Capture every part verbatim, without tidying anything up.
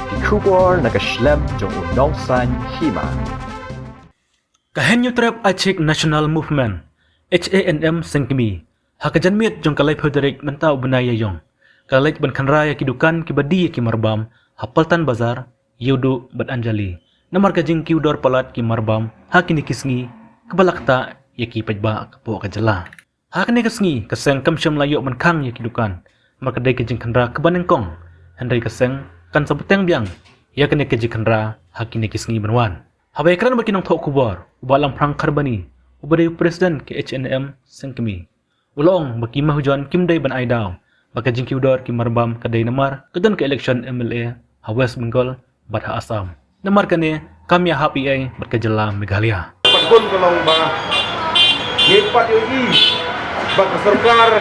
Ki khubor na ka shlem jong u nongsan hima. Ka Hynñiewtrep Achiek National Movement, H A N M Sengkmie, ha ka janmiet jong ka laiphew tarik mynta u bnai Ïaïong, ka la leit ban khynra ïa ki dukan kiba die ïa ki marbam ha Paltan Bazar, Ïewduh bad Anjali, namar ka jingkiew dor palat ki marbam ha kine ki sngi, kaba la ktah ïa ki paidbah hapoh ka jylla. Ha kane ka sngi ka seng kam shym la ïoh ban khang ïa ki dukan, namar ka dei ka jingkhynra kaba nyngkong, hynrei ka seng kan sa bteng biang ïa kane ka jingkhynra ha kine ki sngi ban wan. Haba ïakren bad ki nongthoh khubor, u Bah Lamphrang Kharbani, uba dei u president ka H A N M Sengkmie, u la ong ba ki mahajon kim dei ban ai daw ba ka jingkiew dor ki marbam ka dei namar ka don ka election M L A ha West Bengal bad ha Assam. Namar kane kam ïahap ei ei bad ka jylla Meghalaya. Pat bun ka long ba ngi pat ïohi ba ka sorkar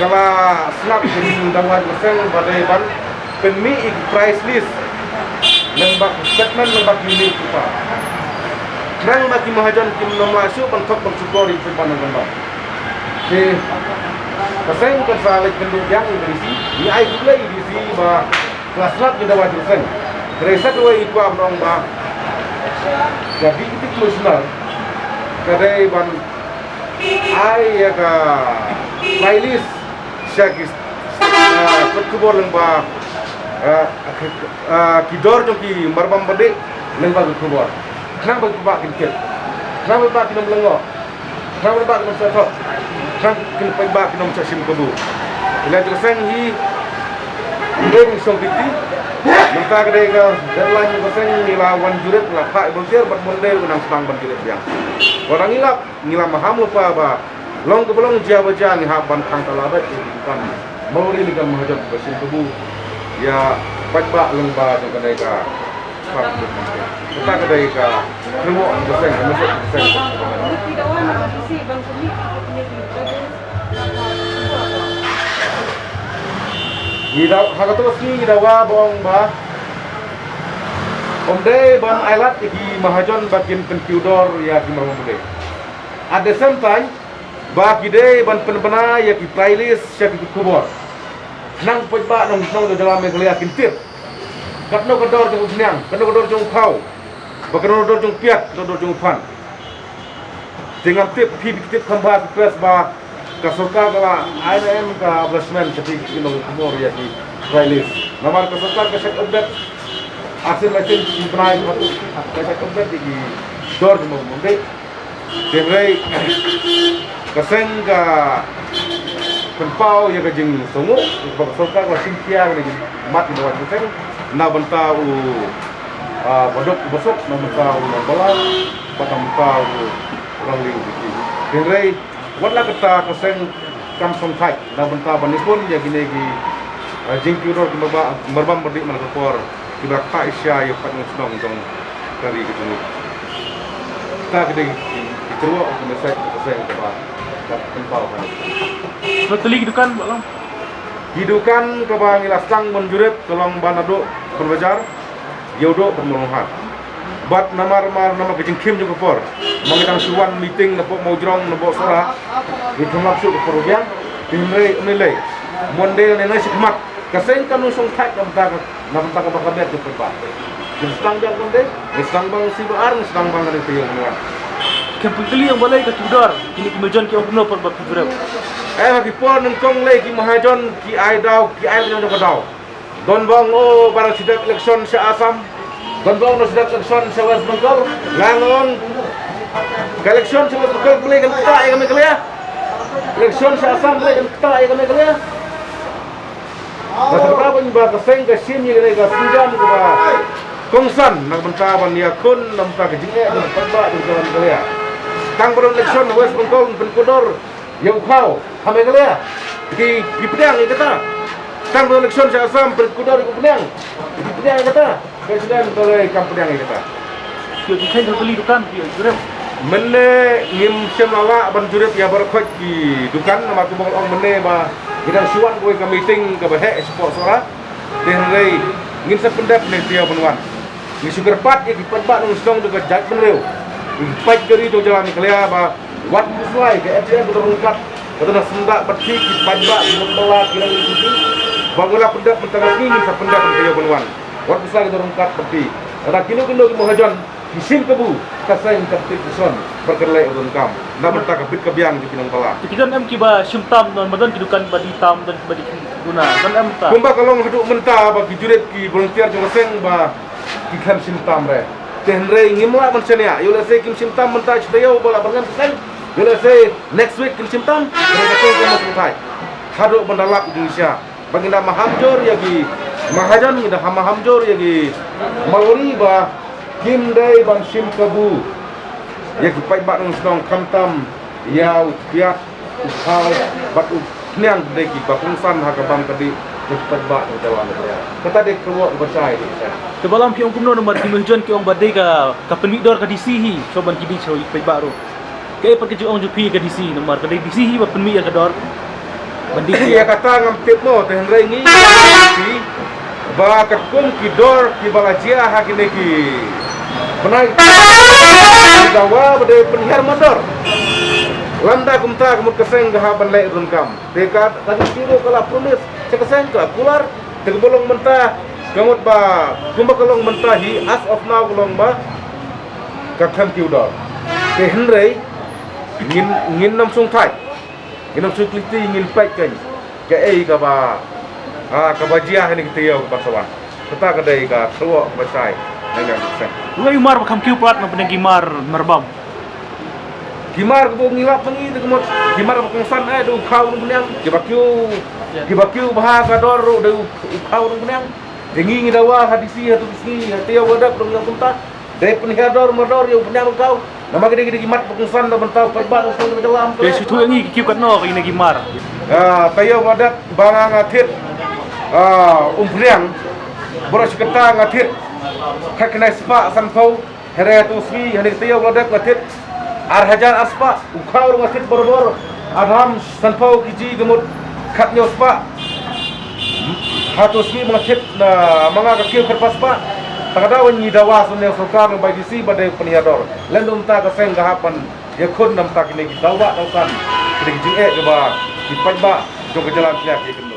ka la sngap ïa ki dawa jong ka seng ba dei ban pynmih ïa ki price list lyngba ki statement lyngba ki newspaper. Khnang ba ki mahajon kim nym lah shuh ban thok ban shukor ïa ki ban ban. Te ka seng kan sa leit kynduh biang ïa ka D C, ngi ai khublei ïa ka D C ba ka la sngap ïa ka dawa jong ka seng. Hynrei sa kawei ngi kwah ban ong ba ka Deputy Commissioner ka dei ban ai ïa ka price list sha ki, ah, kot khubor lyngba, ah, ah, ki dor jong ki marbam ba die lyngba kot khubor. Khnang ba ki paidbah kin tip. Khnang ba ki paidbah kin ym lyngngoh. Khnang ba ki paidbah kin ym shah thok. Khnang ba ki paidbah kin ym shah shim kabu. Ïa la jong ka seng hi, ngi dei ngi shong kiti. Mynta ka dei ka deadline jong ka seng, ngi la wan jurip, la phah volunteer bad Monday ngi nang sdang ban jurip biang. Wat la ngi lap, ngi la maham lypa ba long kaba long, jia ba jia, ngi hap ban khang tala bad ïa ki dukan. Mawri ni ka mahajon ba shim kabu ïa paidbah lyngba jong kane ka farm. Kata ka dei ka kynnoh ka seng, ka message ka seng. Ngi daw ha kato ka sngi ngi dawa ba ong ba ym dei ban ailad ïa ki mahajon ba kin pynkiew dor ïa ki marbam ba die. At the same time, ba ki dei ban pynbna ïa ki price list sha ki kot khubor. Khnang paidbah nongshong jong ka jylla Meghalaya kin tip katno ka dor jong u bniang, katno ka dor jong u khaw, ba katno ka dor jong u piat, katno ka dor jong u phan. Te ngam tip phi, phi tip kham bha ki press ba ka sorkar ka la ai na em ka blessment sha ki nongkhubor ïa ki price list. Namar ka sorkar ka shait update arsien lai sien shi bnai, ka shait update ïa ki dor jong u marbam ba die. Te hynrei ka seng ka pynpaw ïa ka jingsngewnguh ba ka sorkar ka la shim khia ïa ka jingmad ïa ka seng na bynta u, ah, baduk basuk, na bynta u nongbala bad na bynta u ranglih u pyrthei. Te hynrei wat la katta ka seng kam shongthait na bynta ban ïakhun ïa kine ki, ah, jingkiew dor ki marbam, marbam ba die man la ka por kiba ktah shisha ïa u paid nongshong jong ka ri ka jong ngi. Kata ka dei ki, ki kyrwoh, ki message ka seng kaba ka pynpaw ka. Ka tylli ki dukan ba long? Ki dukan kaba ngi la sdang ban jurip ka long ba naduh Pyrbajar, Ïewduh bad Mawlynghar. Bad namar, namar, namar ka jingkhim jong ka por, ma ngi dang shu wan meeting napoh Mawjrong, napoh Sohra, ngi thngan shuh ka por biang. Te hynrei ym lei lei, Monday lane nai shi khmat ka seng kan ym shongthait na bynta ka, na bynta kaba ka beit jong paidbah. Ngi sdang biang Monday, ngi sdang biang shi ba ar, ngi sdang biang ka dei taïew ngi wan. Khem pynkylli ïa balei ka kiew dor, kine ki mahajon ki ong kumno por ba ki jurip? Eh, ha ki por nyngkong lei ki mahajon ki ai daw, ki ai jong jong ka daw. Don ba ong o ba dang shu dep election sha Assam. Don ba ong dang shu dep election sha West Bengal. Nga ong ka election sha West Bengal balei kan ktah ïa ka Meghalaya? Election sha Assam balei kan ktah ïa ka Meghalaya? Nga sngewbha ban ba ka seng ka shim ïa kane ka sienjam kaba kongsan na ka bynta ban ïakhun na ka bynta ka jingeh jong ka paidbah jong ka Meghalaya. Tang ba don election West Bengal pynkiew dor ïa u khaw ha Meghalaya, ki, ki pdiang ïa kata. Tang ba election sha Assam pynkiew dor ïa u bniang, ki pdiang ïa kata. President balei kam pdiang ïa kata? Ki ïoh jingkheiñ ha ka tylli dukan, ki ïoh jurip. Mynne ngim shym la lah ban jurip ïa baroh khoit ki dukan, namar kumba nga la ong mynne ba ngi dang shu wan kawei ka meeting kaba heh shapoh Sohra. Te hynrei ngin sa pyndep ne taïew ban wan. Ngi shu kyrpad ïa ki paidbah nongshong jong ka jaitbynriew, ïa ki paid ka ri jong ka jylla Meghalaya ba wat khuslai, ka F D M ka don ryngkat, ka don ha syndah bad ki, ki paidbah, ki nongbylla, ki nongïalam, ba ngi la pyndep mynta ka sngi, ngin sa pyndep mynta ka taïew ban wan. Wat pisa ki dor ryngkat parti. Lada kino kino ki mahajon ki shim kabu, ka seng ka tip ki shon bad ka leh u donkam na bynta ka bit ka biang jong ki nongbylla. Te ki don em kiba shim tam, don ba don ki dukan ba die tam, don kiba die duna, don em ta. Kumba ka long haduh mynta ba ki jurit ki volunteer jong ka seng ba ki khlem shim tam re. Te hynrei ngim lah ban shaniah, ïoh lehse kim shim tam mynta shi taïew ba lah ban ngan ka seng, ïoh lehse next week kin shim tam, hynrei ka seng kam shym thait haduh ban da lap jingshisha. Ba ngin da maham jur ïa ki mahajon, ngin da ha maham jur ïa ki malwari ba kim dei ban shim kabu ïa ki paidbah nongshong, khamtam ïa u Piat, u Khaw bad u Phniang, dei kiba kongsan ha ka bam ka dih jong ki paidbah nongshong. Kata dei ka kyrwoh kaba shai. Te Balam, phi ong kumno namar ki mahajon ki ong ba dei ka, ka pynmih dor ka D C hi, shuwa ban kylli sha ki paidbah ruh. Kaei pat ka jingong jong phi ïa ka D C, namar ka dei D C hi ba pynmih ïa ka dor ban die? Ïa kata ngam tip mo, te hynrei ngi, ba katkum ki dor kiba la jia ha kine ki bnai, ki dawa ba dei pynhiar mardor. Lymda kumta ka mut ka seng ka hap ban leh u donkam. Te ka, ka D C ruh ka la promise sha ka seng, ka la kular. Te kaba long mynta ka mut ba kumba ka long mynta hi, as of now ka long ba ka khlem kiew dor. Te hynrei ngin, ngin nym shong thait, ngin nym shong khliti, ngin peit kein kaei kaba, ah, kaba jia ha kine ki taïew kiba sa wan. Kata ka dei ka kyrwoh kaba shai na ka seng. Uei u mar ba kham kiew pat na pdeng ki mar marbam? Ki mar kaba ngi lap ma ngi te ka mut ki mar ba kongsan, eh, da u Khaw Nongpynïang, kiba kiew, kiba kiew bha ka dor ruh da u, u Khaw Nongpynïang. Te ngi ngi dawa ha D C ha tu sngi, ha taïew ba dep ruh ngi ong kumta. Dei pynhiar dor mardor ïa u Phniang Khaw. Namar ki dei, ki dei ki mat ba kongsan na bynta u paidbah, u paidbah jylla. Te shu ïathuh ïa ngi ki kiew katno kine ki mar? Ah, taïew ba dep ba nga nga thied, ah, u Phniang, baroh shi katta nga thied khatkhyndai spah sanphew. Hynrei ha tu sngi, ha kine ki taïew ba la dep nga thied ar hajar ar spah. U Khaw ruh nga thied barabor, arham sanphew kg ka mut khathynñiew spah. Ha tu sngi ba nga thied na ma nga ka kiew khatphra spah. Te ka daw ngi dawa sha u sorkar, na u D C ba dei pynhiar dor. Lehse mynta ka seng ka hap ban ïakhun namar kine ki dawa dawsan, kine ki jingeh kiba ki paidbah jong ka jylla ki ïa ki